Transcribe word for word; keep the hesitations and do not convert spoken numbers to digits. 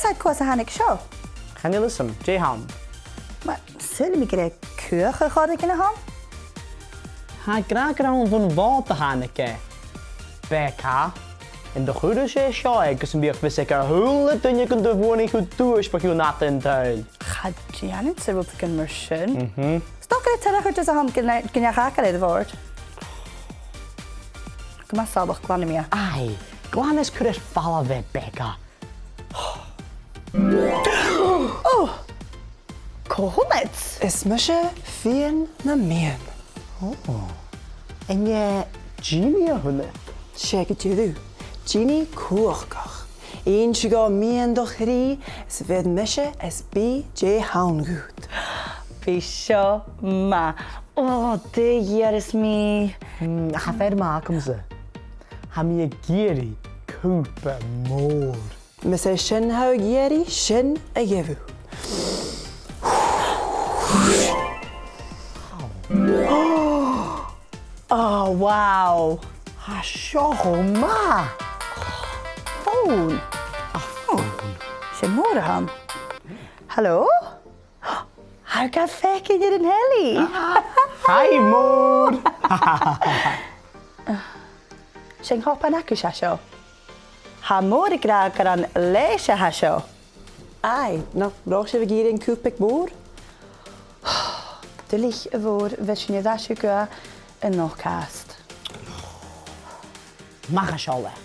Saoil cò às a thàinig seo? Chan eil fhios agam, dè th' ann? Ma, saoilidh mi gur e cuach a chuir thu an sin. Tha e ag ràdh gur ann bhon bhàta a thàinig e. Becca, an do chuir thu seo aige gus am biodh fios aig a h-uile duine gun do bhuannaich thu duais bho chionn fhada an t-saoghail? Cha dèanainn-sa rudeigin mar sin. Mhm. 'S dòcha gur e tuilleadh a chuir thu dhomh gun, gun deach agad air a' bhòrd. Gu math salach, glanfaidh mi e. Aidh, glan is cuir air falbh e, Becca. Ò! Cò th' annad? Is mise Fionn na Meadhan. Ò. An e Jeannie a th' annad? 'S e gu dearbh. Jeannie cumhachdach. Innsidh tu meadhan do chridhe, is bheir mise is bidh dè th' ann dhut. Bidh seo math. Ò, dè dh'iarras mi? Hmm, tha fear math agamsa. Tha mi ag iarraidh cupa mòr. Mas e sin a tha thu ag iarraidh, sin a gheibh thu. Oh, wow! Tha seo cho math! Fòn! A fòn! 'S e Mòr a th' ann. Halò? Tha thu gad fhaicinn air an telly! Hi, Mòr! 'S e an cupa agaibhse a tha seo. Tha Mòr ag ràdh gur ann leis a tha seo. Aidh, nach robh sibh ag iarraidh an cupa aig Mòr? Duilich, a Mhòr, bha sinn air ais gu an ocaist. Mach à seo leat.